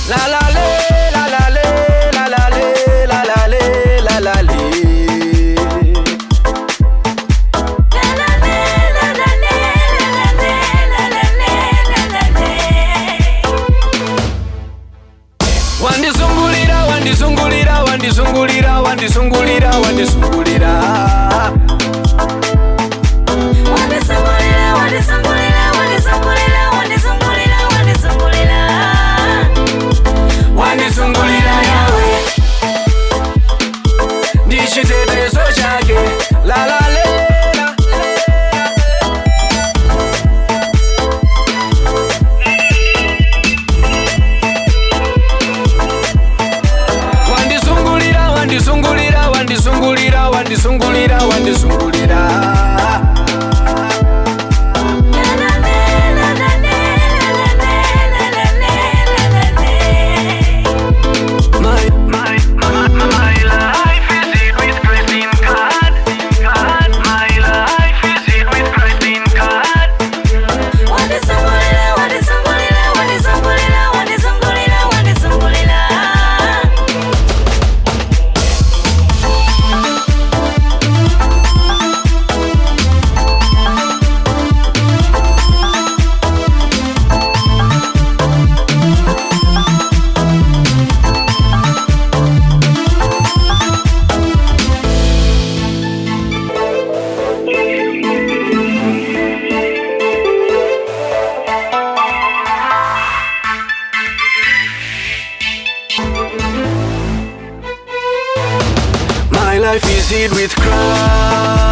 La la le, la la le, la la le, la la le, la la le. La la le, la la le, la la le, la la le, la la le. Wandizungulira, wandizungulira, wandizungulira, wandizungulira, wandizungulira. Wandizungulira, wandizungulira, wandizungulira, wandizungulira, wandizungulira. Wandizungulira Yawe, ndi chitetezo chake. La la le, la. Wandizungulira, wandizungulira, wandizungulira, wandizungulira, wandizungulira. La la le, la la le, la la le, la la le, la la le. My, my, my, my life is hid with Christ in God. God, my life is hid with Christ in God. Wandizungulira, wandizungulira, wandizungulira, wandizungulira, wandizungulira. My life is hid with Christ.